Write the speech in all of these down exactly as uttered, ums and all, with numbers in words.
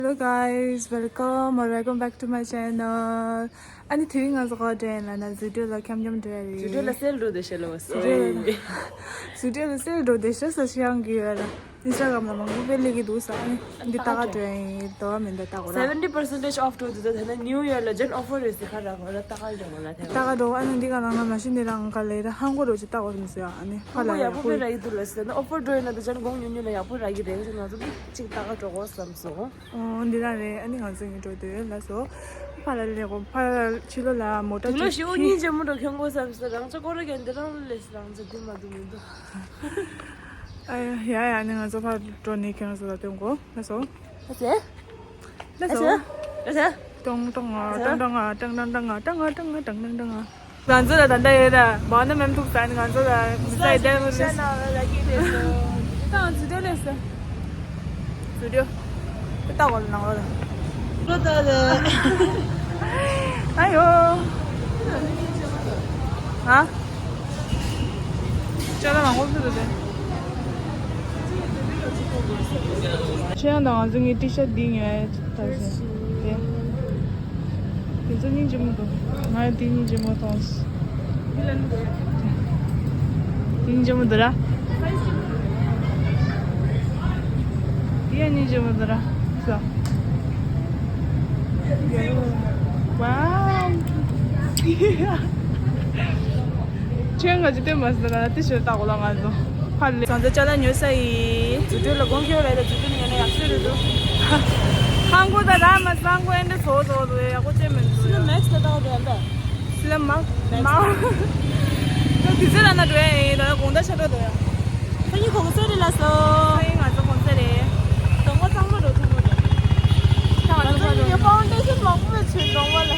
Hello guys, welcome or welcome back to my channel. ཨ་ནི་དེ་རིང་ང་ཚོ་ག་པར་འགྲོ་ཡིན་ལབ་ན་རྫུ་འཕྲུལ་ལ་འཁྱམ་འཁྱམ་འགྲོ་ཡ་རེད། རྫུ་འཕྲུལ་ལ་སེལ་འགྲོ་བསྡད་ཤག་ལོ། རྫུ་འཕྲུལ་ལ་རྫུ་འཕྲུལ་ལ་སེལ་འགྲོ་བསྡད་ཤག་ས་ཤི་ཡང་གི་ཡོད་ལ། ཨིན་སི་ཊ་གྷ་རམ་ལ་མང་པོ་དཔེ་སླེབས་ཀྱི་འདུག་ས། ཨ་ནི་འདི་ལྟ་ག་འགྲོ་ཡ་ཡིན། དོ་བ་མིན་ད་ལྟ་གོ་ར། seventy percentage off འགྲོ་འདུག་ད་ནི་ནིའུ་ཡོག་ལ་ཇན་ཨོ་ཕར་རེད་ཟེར་ཁ་ར་གོ་ར། ལྟ་ག་འགྲོ་གོ་ལ་ཐེ་ལྟ་ག་འགྲོ། ཨ་ནི་འདི་ག་རང་ན་མ་ཤི་ནི་རང་ག་ལེ་ར་ཧང་གོ་རོ་ཅི་ལྟ་གོ་མི་སོ་ཡ། ཨ་ནི་ཧ་ཧང་གོ་ལ་ཡག་པོ་ཡག་པོ་དཔེ་ར་ཡི་འདུག་ལ་ཟེར་ན་ཨོ་ཕར་འགྲོ་ཡིན་ན་ད་ཇན་གོང་ཉུང་ཉུང་ལ་ཡག་པོ་ར་གི་རེད་ཟེར། ང་ཚོ་འདི་ཅིག་ལྟ་ག་འགྲོ་གོ་བསམ་སོང་། ཨོ་འདི་རང་རེད། ཨ་ནི་ང་ཚོ་ངི་འགྲོ་འདོད་ལ་སོ། ཕ་ལ་ལེ་གོ་ཕ་ཕྱི་ལོ་ལ་མོ་ཊ་དུ་ལོ་ཅིག་ཞི་བོ་ཁྱི་སྙིང་རྗེ་མོ་འགྲོ་ཁྱོད་གོ་བསམ་སོང་། རང་ཅག་ཀོ་ར་གན་འདི་རང་ལ་ལས་རང་ཅག་འདི་མ་འདུག་མི་འདུག་ཨ་ཡ་ཡ་ནི་ང་ཚོ་ཕར་འགྲོ་ནས་ཁྱེད་རང་ཚོ་ལ་སྟོན་གོ་ལ་སོ། ཨ་ཙེ། ལ་སོ། ཨ་ཙེ། ཨ་ཙེ། ཏོང་ཏོང་ང་ཏང་ཏང་ང་ཏང་ཏང་ཏང་ང་ཏང་ང་ཏང་ང་ཏང་ཏང་ང་། ང་ཚོ་ལ་ད་ལྟ་ཡོད་ད་བ་ན་མེམ་ཐུག་ས་ནི་ང་ཚོ་ལ་མི་ས་ཡི་ལྡན་མི་ས་ན་ལ་གི་དེ་སོ། ཏང་ཙི་ཏོ་ལེ་སོ། ཙི་ཏོ། ཏ་གོ་ལ་ནང་ལ། ལོ་ད་ལ། ཨ་ཡོ། ཧ། ཅ་ལག་མང་པོ་ཕུལ་འདུག་སྟེ། ཁྱེད་རང་དང་ང་ཚོ་ངའི་ཊི་ཤར་འདི་ཉོ་ཡ་ད་ཟེར་ཏེ། དེ་ཚོ་སྙིང་རྗེ་མོ་འདུག་ང་དེ་སྙིང་རྗེ་མོ་མཐོང་སོང་། དེ་སྙིང་རྗེ་མོ་འདུག་ར། དེ་ཡང་སྙིང་རྗེ་མོ་འདུག་ར། ཟ། ཝའོ། ཁྱོད་ང་ཅི་སྟོན་མ་ཟེར་ན་དེ་ཞོར་ལྟ་གོ་ལ་ང་ཚོ་ཕར་ལས། ང་ཚོ་ཅ་ལག་ཉོས་ས་ཡིན། རྫུ་འཕྲུལ་ལ་དགོངས་ཁྱོད་རེད་ལ་རྫུ་འཕྲུལ་ཉོས་ན་ཡག་ཤོས་རེད་འདུག་ཧང་གོ་ད་ར་མ་སང་གོ་ཨེ་འདྲ་ཚོ་ཚོ་འདུག་ཡག་པོ་ཅན་མི་འདུག་སི་ལ་མེག་སི་ལ་ལྟ་གོ་ད་ཡ་ད། སི་ལ་མ་མ། ད་དུས་ཚོད་ལ་ན་འགྲོ་ཡ་ཡིན་ད་དགོང་དག་ཆ་འགྲོ་འདུག་ཡ། ཁ་ཉིན་གོང་ཚད་རེད་ལ་སོ། ཁ་ཉིན་ང་ཚོ་གོང་ཚད་རེད། དང་པོ་གཙང་མ་འགྲོ་ཐུབ་མོ་རེད། ད་ང་ཚོ་ཕ་འགྲོ། ཕའུན་ཌེ་ཤན་མང་པོ་བྱས་གདོང་པ་ལ།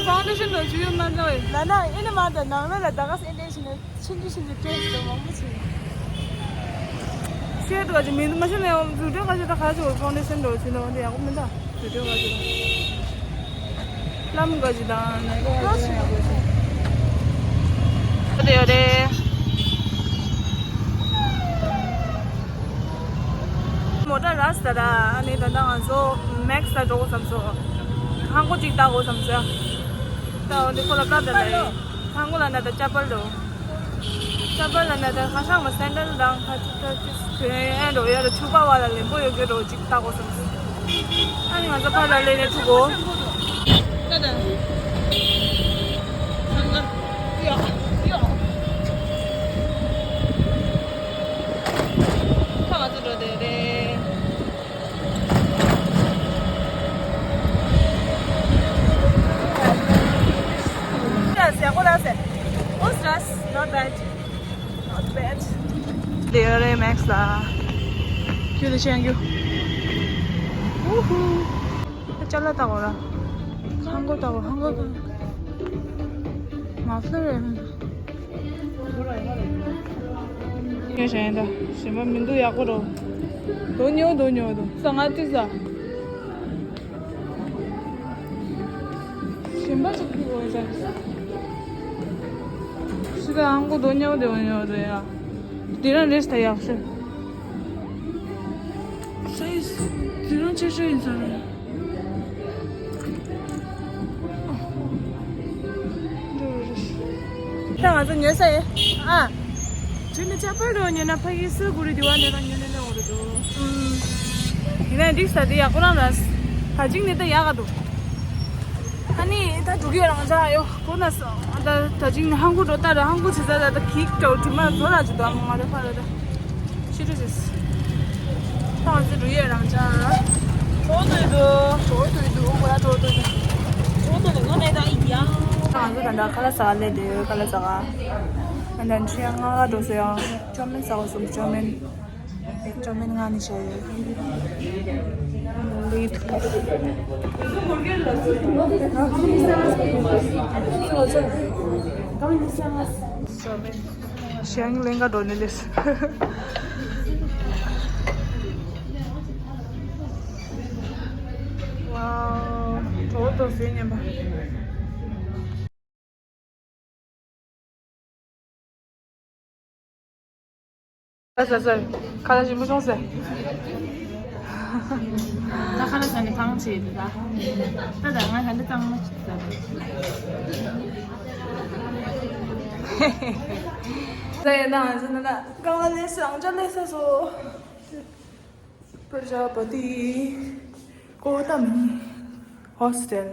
ཕའུན་ཌེ་ཤན་དང་ཆུ་ཡོད་མ་འདྲ་བས། ན་ན་ཨེ་ནི་མ་ད་ནང་ལ་ལ་ད་ག་སེ་ཨེ་འདྲ་ཞིག་ནས་ཆུན་ཆུ་ཆུན་ཆུ་ཏྲེས་དང་མང་པོ་བྱས། ཤེས་དུ་ག་ཅི་མི་འདུག་མ་ཤེས་ན་ཡང་རྫུ་འཕྲུལ་ག་ཅི་ད་ག་ཅི་བར་ཕའུན་ཌེ་ཤན་འགྲོ་བྱས་ན་འོན་ཏེ་ཡག་པོ་མི་འདུག་རྫུ་འཕྲུལ་ག་ཅི་ད་ལམ་ག་ཅི་དང་ནས་ག་ཅི་ཡག་པོ་བྱས། དེ་ཡོད་རེད། མོ་ཊ་ར་སི་ད་ར་ཨ་ནི་ད་ལྟ་ང་ཚོ་མེག་སི་ལ་འགྲོ་དགོས་བསམ་སོང་། ཧང་གོ་ཅིག་ལྟ་དགོས་བསམ་སོང་། ད་འོ་འདི་ཁོ་ལ་བཀའ་ད་ལ་ཧང་གོ་ལ་ན་ད་ཅ་པལ་འགྲོ། ཅ་པལ་ལ་ན་ད་ཁ་ཤང་མ་སེན་ཌལ་དང་ཁ་ཆུ་ཁ་ཆུ་དེ་ཨེ་འགྲོ་ཡ་ད་ཆུ་པ་བ་ལ་ལེན་པོ་ཡོད་གི་འགྲོ་ཅིག་ལྟ་དགོས་བསམ་སོང་། ཨ་ནི་ང་ཚོ་ཕར་ལ་ལེན་ནས་ཐུག་གོ། ད་ད། ཡ་ཡ། ཁ་ང་ཚོ་འགྲོ་དེ་རེད། ཡག་པོ་ར་ཟེར། ཨོ་སི་ར་སི། Not bad. Not bad. དེ་ཡོད་རེད་མེག་སི་ལ། ཁྱོད་དེ་ཤེས་རྒྱུ། ཨུ་ཧུ། ཅ་ལག་ལྟ་གོ་ར། ཧང་གོ་ལྟ་གོ་ཧང་གོ་ལྟ་གོ། མ་ཕློ་རེད། ངས་བྱས་ཡིན་ད། ཞིམ་པ་མི་འདུག་ཡག་པོ་རོ། དོ་ཉོ་དོ་ཉོ་དོ། ས་ང་ཏི་ས། ཞིམ་པ་ཅིག་ཕིག་འོ་ཅག་ཤི་ད་ཧང་གོ་དོ་ཉོ་དོ་ཉོ་དོ་ཡ། དེ་རང་རེས་ད་ཡག་ཤོས། ས་ཡིས། དེ་རང་ཆེ་ཤོས་ཡིན་ས་རེད། ད་ང་ཚོ་ཉོས་ས་ཡིན། ཨ། ཁྱོད་ནི་ཅ་པར་རོ་ཉོས་ན་ཕ་གི་སུ་གུ་རི་དི་བ་ཉོས་ན་ཉོས་ནས་ན་འོ་རེད་དོ། ཨུམ། ཡིན་ན་འགྲིག་ས་དེ་ཡག་པོ་རང་ར། ད་ཅིག་ནི་ད་ཡག་ག་འདུག་ཨ་ནི་ད་འགྲོ་གི་ཡོད་རང་ཅག་ཡོ་གོ་ན་སོང་། ད་ད་ཅིག་ནི་ཧང་གོ་འགྲོ་ད་ར་ཧང་གོ་བྱེད་ས་ད་ད་གིག་ཀྲོ་དྲི་མ་བཟོ་ར་ཅི་ད་མོ་ང་ར་ཕ་ར་ད། ཤི་རུ་ཟིས། ད་ང་ཚོ་འགྲོ་ཡས་རང་ཅག་གྲོགས་དུས་དུ། གྲོགས་དུས་དུ་ཁོ་ལ་གྲོགས་དུས་དུ། གྲོགས་དུ་ལས་ངོ་ནས་ད་ཡིག་ཡ། ད་ང་ཚོ་ད་ལྟ་ཁ་ལག་ཟ་ག་སླེབས་འདུག་ཁ་ལག་ཟ་ག་ཨ་ནི་ཆུ་ཡང་ང་ག་འགྲོ་སོ་ཡང་ཅོ་མིན་ཟ་ག་སོང་ཅོ་མིན། ཅོ་མིན་ང་ནི་ཤ་ཡོད། ལིད། ཅོ་མིན། ཞང་ལེན་ག་འགྲོ་ནི་ལེས། ཝའོ། གྲོགས་དོ་ཟེར་ཉན་པ། ཟ་ཟ་ཟ། ཁ་ལག་ཞིམ་པོ་བྱུང་ཟེར། ད་ཁ་ལག་ཟ་ནས་ཐང་ཆད་འདུག་ད། ད་ད་ང་ད་འདི་གཙང་མ་ཞིག་ཟ་དགོས། ད་ཡིན་ན་ང་ཚོ་ན་ན་རྐང་པ་ལས་སུ་ཨང་ཅག་ལས་ས་སོ། པར་ཞག་པ་ཏི་ཀོ་ཏམ་ཧོ་སི་ཊེལ།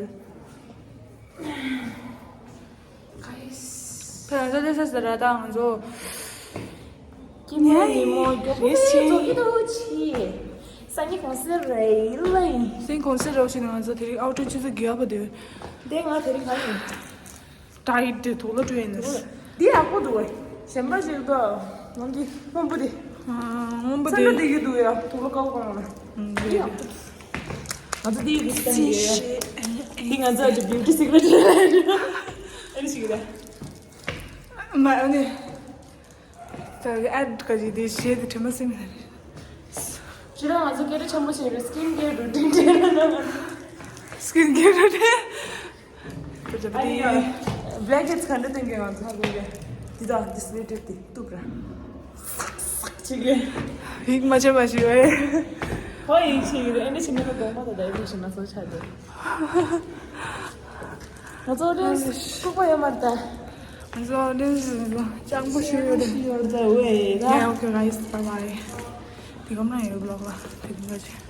ཕ་ང་ཚོ་ལས་ས་ཟ་ར་ད་ང་ཚོ། ཀྱི་མོ་ནི་མོ་མགྱོགས་པོ་རེད་ཆེ། ཙོག་གི་འདུག་ཆི། སང་ཉིན་གུང་སེང་རེད་ལེ། སང་ཉིན་གུང་སེང་རེད་ཞེས་ང་ཚོ་དེ་རིང་ཨའུ་ཊིང་ཆུ་ཚོད་བརྒྱད་པ་དེ། དེ་ང་དེ་རིང་ག་ཡིན། ད་ཡིན་དེ་དུག་ལ་སྤྲོད་ཡིན་ནི། འདི་ཡག་པོ་འདུག་བས། གཞན་པ་ཞིག་ད་ང་གི་སྔོན་པོ་དེ། སྔོན་པོ་ཚན་པ་དེ། དེ་ཡོད་འདུག་ཡ་དུག་ལ་ཀའོ་གང་ལ། ང་ཚོ་དེའི་རིགས་ཀྱི་དེ་ང་ཚོ་ཨ་ཅག་བིའུ་ཊི་སི་ཀི་རེཊ་རེད། ཨ་ནི་ཞིག་རེད། མ་ཨ་ནི། ད་ཨེ་ཌི་ག་ཅིག་དེ་བྱས་ཏེ་དྲན་པ་སེམས་ལ་རེད། ཁྱེད་རང་ང་ཚོ་སྐད་ཆ་ཆེན་པོ་བྱས་རེད། སི་ཀིན་ཀེར་རུ་ཊིན་དེ་ར་ན། སི་ཀིན་ཀེར་རུ་ཊིན། ཨ་ནི་ཡ། བྷི་ལེང་ཀེ་ཊི་ག་འདྲ་སྟོན་གྱི་ང་ཚོ་ཧ་གོ་གི། འདི་དང་འདི་སི་ལི་ཊི་དེ་གཏུབ་ར། ཅིག་རེད། ཡིག་མ་ཆེ་མ་ཞིག་རེད། ཧོ་ཡིག་ཆེ་གི་རེད། ཨ་ནི་ཆེ་མི་ལ་གོང་མ་དང་ད་ཡིག་ཆེ་མ་སོ་ཆ་དེ། ང་ཚོ་ཨོ་ཌི་ཡེན་སི་ལྐུགས་པ་ཡོད་མ་རེད་ད། ང་ཚོ་ཨོ་ཌི་ཡེན་སི་ལ་སྤྱང་པོ་ཞིག་ཡོད་རེད། ཡོད་རེད་ད་ཝེ་ད། Yeah, okay, guys, bye bye. དེ་གམ་ན་ཡོད་བི་ལོག་ལ་དེ་གམ་ན་ཆེ།